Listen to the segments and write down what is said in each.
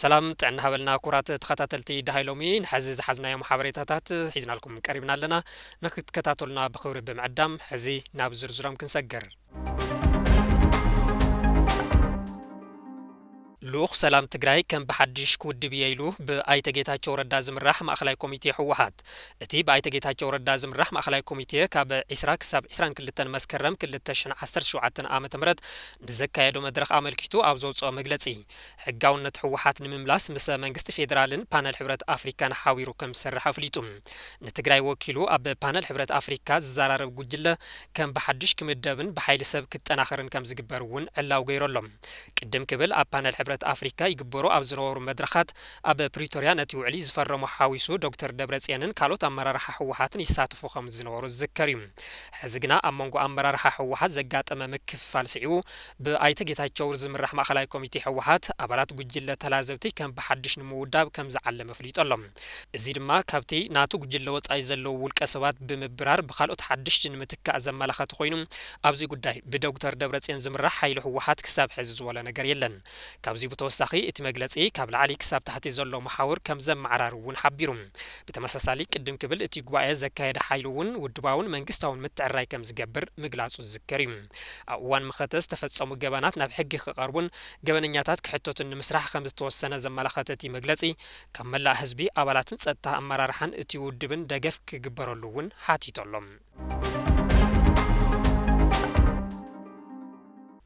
ሰላም ጥዕና ሃበልና ክቡራት ተኸታተልቲ ደሃይ ሎሚ፣ ንሐዚ ዝሓዝናዮም ሓበሬታታት ሒዝናልኩም ቀሪብና ኣለና። ንክትከታተሉና ብኽብሪ ብምዕዳም፣ ሕዚ ናብ ዝርዝሮም ክንሰግር። ልኡኽ ሰላም ትግራይ ከም ብሓድሽ ክውድብ እየ ኢሉ ብኣይተ ጌታቸው ረዳ ዝምራሕ ማእኸላይ ኮሚቴ ህወሓት። እቲ ብኣይተ ጌታቸው ረዳ ዝምራሕ ማእኸላይ ኮሚቴ ካብ ዒስራ ክሳብ ዒስራን ክልተን መስከረም ክልተ ሽሕን ዓሰርተ ሸውዓተን ዓመተ ምህረት ንዘካየዶ መድረኽ ኣመልኪቱ ኣብ ዘውፅኦ መግለፂ፣ ሕጋውነት ህወሓት ንምምላስ ምስ መንግስቲ ፌዴራልን ፓነል ሕብረት ኣፍሪካን ሓቢሩ ከም ዝሰርሕ ኣፍሊጡ። ንትግራይ ወኪሉ ኣብ ፓነል ሕብረት ኣፍሪካ ዝዘራረብ ጉጅለ ከም ብሓድሽ ክምደብን ብሓይሊ ሰብ ክጠናኸርን ከም ዝግበር እውን ዕላው ገይሩ ኣሎ። ቅድም ክብል ኣብ ፓነል ሕብረት ኣፍሪካ ይግበሩ ኣብ ዝነበሩ መድረኻት ኣብ ፕሪቶርያ ነቲ ውዕሊ ዝፈረሙ ሓዊሱ ዶክተር ደብረጽዮንን ካልኦት ኣመራርሓ ህወሓትን ይሳተፉ ከም ዝነበሩ ዝዝከር እዩ። ሕዚ ግና ኣብ መንጎ ኣመራርሓ ህወሓት ዘጋጠመ ምክፍፋል ስዒቡ ብኣይተ ጌታቸው ዝምራሕ ማእኸላይ ኮሚቴ ህወሓት ኣባላት ጉጅለ ተላዘብቲ ከም ብሓድሽ ንምውዳብ ከም ዝዓለመ ኣፍሊጡ ኣሎ። እዚ ድማ ካብቲ ናቱ ጉጅለ ወጻኢ ዘለዉ ውልቀ ሰባት ብምብራር ብኻልኦት ሓደሽቲ ንምትካእ ዘመላኸተ ኮይኑ፣ ኣብዚ ጉዳይ ብዶክተር ደብረጽዮን ዝምራሕ ሓይሊ ህወሓት ክሳብ ሕዚ ዝበሎ ነገር የለን። ካብዚ ብተወሳኺ እቲ መግለጺ ካብ ላዕሊ ክሳብ ታሕቲ ዘሎ መሓውር ከም ዘመዓራሪ እውን ሓቢሩ። ብተመሳሳሊ ቅድም ክብል እቲ ጉባኤ ዘካየደ ሓይሊ እውን ውድባውን መንግስታውን ምትዕርራይ ከም ዝገብር ምግላጹ ዝዝከር እዩ። ኣብ እዋን መኸተ ዝተፈጸሙ ገበናት ናብ ሕጊ ክቐርቡን ገበነኛታት ክሕተቱን ንምስራሕ ከም ዝተወሰነ ዘመላኸተ እቲ መግለጺ፣ ካብ መላእ ህዝቢ፣ ኣባላትን ጸጥታ ኣመራርሓን እቲ ውድብን ደገፍ ክግበረሉ እውን ሓቲቱ ኣሎ።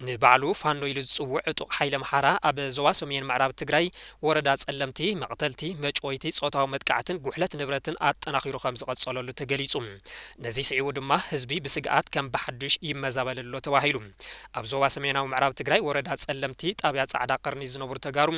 ንባዕሉ ፋኖ ኢሉ ዝጽውዕ ዕጡቕ ሓይሊ ኣምሓራ ኣብ ዞባ ሰሜን ምዕራብ ትግራይ ወረዳ ጸለምቲ መቕተልቲ፣ መጭወይቲ፣ ጾታዊ መጥቃዕትን ጉሕለት ንብረትን ኣጠናኺሩ ከም ዝቐጸለሉ ተገሊጹ። ነዚ ስዒቡ ድማ ህዝቢ ብስግኣት ከም ብሓድሽ ይመዛበል ኣሎ ተባሂሉ። ኣብ ዞባ ሰሜናዊ ምዕራብ ትግራይ ወረዳ ጸለምቲ ጣብያ ጻዕዳ ቀርኒ ዝነብሩ ተጋሩ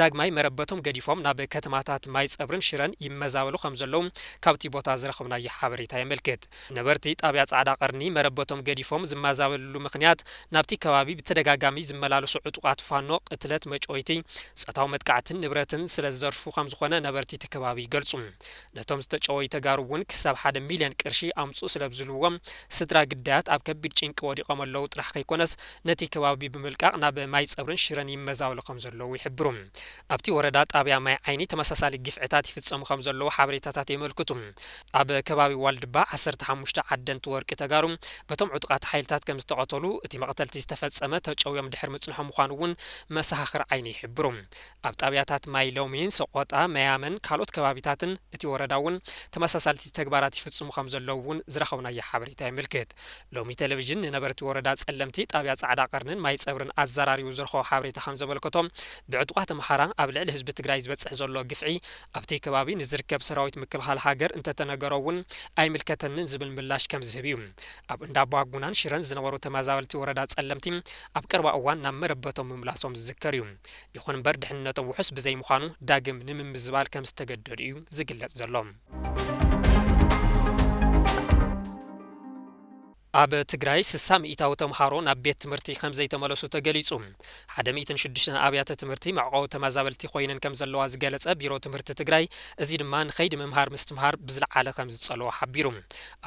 ዳግማይ መረበቶም ገዲፎም ናብ ከተማታት ማይ ጸብርን ሽረን ይመዛበሉ ከም ዘለዉ ካብቲ ቦታ ዝረኸብናዮ ሓበሬታ የመልክት። ነበርቲ ጣብያ ጻዕዳ ቀርኒ መረበቶም ገዲፎም ዝመዛበልሉ ምኽንያት ናብቲ ከባቢ ብተደጋጋሚ ዝመላለሱ ዕጡቓት ፋኖ ቅትለት፣ መጭወይቲ፣ ጾታዊ መጥቃዕትን ንብረትን ስለ ዝዘርፉ ከም ዝኾነ ነበርቲ እቲ ከባቢ ይገልጹ። ነቶም ዝተጨወዩ ተጋሩ እውን ክሳብ ሓደ ሚልዮን ቅርሺ ኣምጽኡ ስለ ዝብልዎም፣ ስድራ ግዳያት ኣብ ከቢድ ጭንቂ ወዲቖም ኣለዉ ጥራሕ ከይኮነስ፣ ነቲ ከባቢ ብምልቃቕ ናብ ማይ ጸብርን ሽረን ይመዛበሉ ከም ዘለዉ ይሕብሩ። ኣብቲ ወረዳ ጣብያ ማይ ዓይኒ ተመሳሳሊ ግፍዕታት ይፍጸሙ ከም ዘለዉ ሓበሬታታት የመልክቱ። ኣብ ከባቢ ዋልድባ ዓሰርተ ሓሙሽተ ዓደንቲ ወርቂ ተጋሩ በቶም ዕጡቓት ሓይልታት ከም ዝተቐተሉ፣ እቲ መቕተልቲ ዝተፈጸመ ተጨውዮም ድሕሪ ምጽንሖም ምዃኑ እውን መሰኻኽር ዓይኒ ይሕብሩ። ኣብ ጣብያታት ማይ ሎሚን፣ ሰቆጣ፣ መያመን ካልኦት ከባቢታትን እቲ ወረዳ እውን ተመሳሳልቲ ተግባራት ይፍጽሙ ከም ዘለዉ እውን ዝረኸብናዮ ሓበሬታ የመልክት። ሎሚ ቴሌቪዥን ንነበርቲ ወረዳ ጸለምቲ፣ ጣብያ ጻዕዳ ቀርንን ማይ ጸብርን ኣዘራሪቡ ዝረኸቦ ሓበሬታ ከም ዘመልከቶ፣ ብዕጡቓት ኣምሓራ ኣብ ልዕሊ ህዝቢ ትግራይ ዝበጽሕ ዘሎ ግፍዒ ኣብቲ ከባቢ ንዝርከብ ሰራዊት ምክልኻል ሃገር እንተተነገሮ እውን ኣይምልከተንን ዝብል ምላሽ ከም ዝህብ እዩ። ኣብ እንዳ ኣባጉናን ሽረን ዝነበሩ ተመዛበልቲ ወረዳ ጸለምቲ ኣብ ቀረባ እዋን ናብ መረበቶም ምምላሶም ዝዝከር እዩ። ይኹን እምበር ድሕንነቶም ውሑስ ብዘይምዃኑ ዳግም ንምምዝባል ከም ዝተገደዱ እዩ ዝግለጽ ዘሎ። ኣብ ትግራይ ስሳ ሚእታዊ ተምሃሮ ናብ ቤት ትምህርቲ ከም ዘይተመለሱ ተገሊጹ። ሓደ ሚእትን ሽዱሽተን ኣብያተ ትምህርቲ መዕቆቢ ተመዛበልቲ ኮይነን ከም ዘለዋ ዝገለጸ ቢሮ ትምህርቲ ትግራይ፣ እዚ ድማ ንኸይዲ ምምሃር ምስትምሃር ብዝለዓለ ከም ዝጸልዎ ሓቢሩ።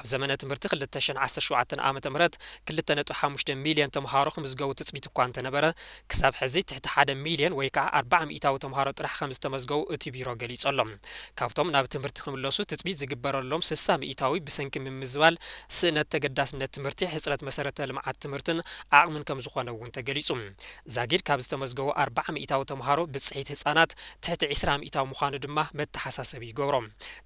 ኣብ ዘመነ ትምህርቲ ክልተ ሽሕን ዓሰርተ ሸውዓተን ዓመተ ምህረት ክልተ ነጥቢ ሓሙሽተ ሚልዮን ተምሃሮ ክምዝገቡ ትጽቢት እኳ እንተነበረ፣ ክሳብ ሕዚ ትሕቲ ሓደ ሚልዮን ወይ ከዓ ኣርባዓ ሚእታዊ ተምሃሮ ጥራሕ ከም ዝተመዝገቡ እቲ ቢሮ ገሊጹ ኣሎ። ካብቶም ናብ ትምህርቲ ክምለሱ ትጽቢት ዝግበረሎም ስሳ ሚእታዊ ብሰንኪ ምምዝባል ስእነት ተገዳስነት ትምህርቲ፣ ሕጽረት መሰረተ ልምዓት ትምህርትን ዓቕምን ከም ዝኾነ እውን ተገሊጹ። ዛጊድ ካብ ዝተመዝገቡ ኣርባዓ ሚእታዊ ተምሃሮ ብጽሒት ህጻናት ትሕቲ ዕስራ ሚእታዊ ምዃኑ ድማ መተሓሳሰቢ ይገብሮ።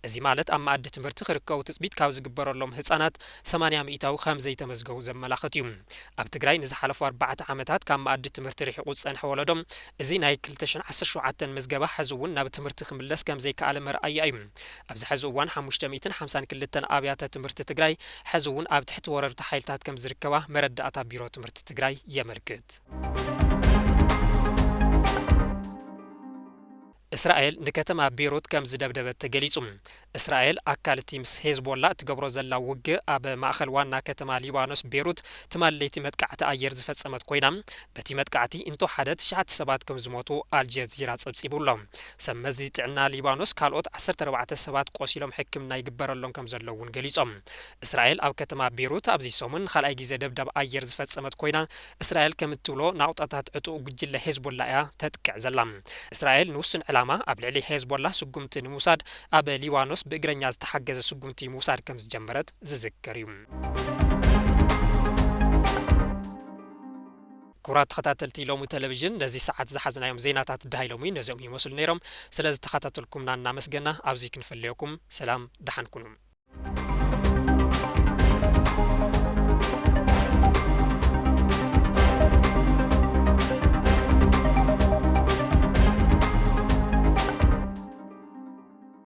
እዚ ማለት ኣብ መኣዲ ትምህርቲ ክርከቡ ትጽቢት ካብ ዝግበረሎም ህጻናት ሰማንያ ሚእታዊ ከም ዘይተመዝገቡ ዘመላኽት እዩ። ኣብ ትግራይ ንዝሓለፉ ኣርባዕተ ዓመታት ካብ መኣዲ ትምህርቲ ርሒቑ ዝጸንሐ ወለዶ፣ እዚ ናይ ክልተ ሽሕን ዓሰርተ ሸውዓተን ምዝገባ ሕዚ እውን ናብ ትምህርቲ ክምለስ ከም ዘይከኣለ መርኣያ እዩ። ኣብዚ ሕዚ እዋን ሓሙሽተ ሚእትን ሓምሳን ክልተን ኣብያተ ትምህርቲ ትግራይ ሕዚ እውን ኣብ ትሕቲ ወረርቲ ሓይልታት ከም ዝርከባ መረዳእታ ቢሮ ትምህርቲ ትግራይ የመልክት። እስራኤል ንከተማ ቤይሩት ከም ዝደብደበት ተገሊጹ። እስራኤል ኣካል እቲ ምስ ሄዝቦላ እትገብሮ ዘላ ውግእ ኣብ ማእኸል ዋና ከተማ ሊባኖስ ቤይሩት ትማሊ ለይቲ መጥቃዕቲ ኣየር ዝፈጸመት ኮይና፣ በቲ መጥቃዕቲ እንተወሓደ ትሽዓተ ሰባት ከም ዝሞቱ ኣልጀዚራ ጸብጺቡ ኣሎ። ሰብ መዚ ጥዕና ሊባኖስ ካልኦት ዓሰርተ ኣርባዕተ ሰባት ቆሲሎም ሕክምና ይግበረሎም ከም ዘሎ እውን ገሊጾም። እስራኤል ኣብ ከተማ ቤይሩት ኣብዚ ሰሙን ንኻልኣይ ግዜ ደብዳብ ኣየር ዝፈጸመት ኮይና፣ እስራኤል ከም እትብሎ ናቑጣታት ዕጡቕ ጉጅለ ሄዝቦላ እያ ተጥቅዕ ዘላ። እስራኤል ንውሱን ዕላማ ኣብ ልዕሊ ሄዝቦላ ስጉምቲ ንምውሳድ ኣብ ሊባኖስ ብእግረኛ ዝተሓገዘ ስጉምቲ ምውሳድ ከም ዝጀመረት ዝዝከር እዩ። ክቡራት ተኸታተልቲ ሎሚ ቴሌቪዥን ነዚ ሰዓት ዝሓዝናዮም ዜናታት ደሃይሎም እዩ። ነዚኦም ይመስሉ ነይሮም። ስለ ዝተኸታተልኩምና እናመስገና ኣብዚ ክንፍለየኩም ሰላም ደሓን ኩኑ።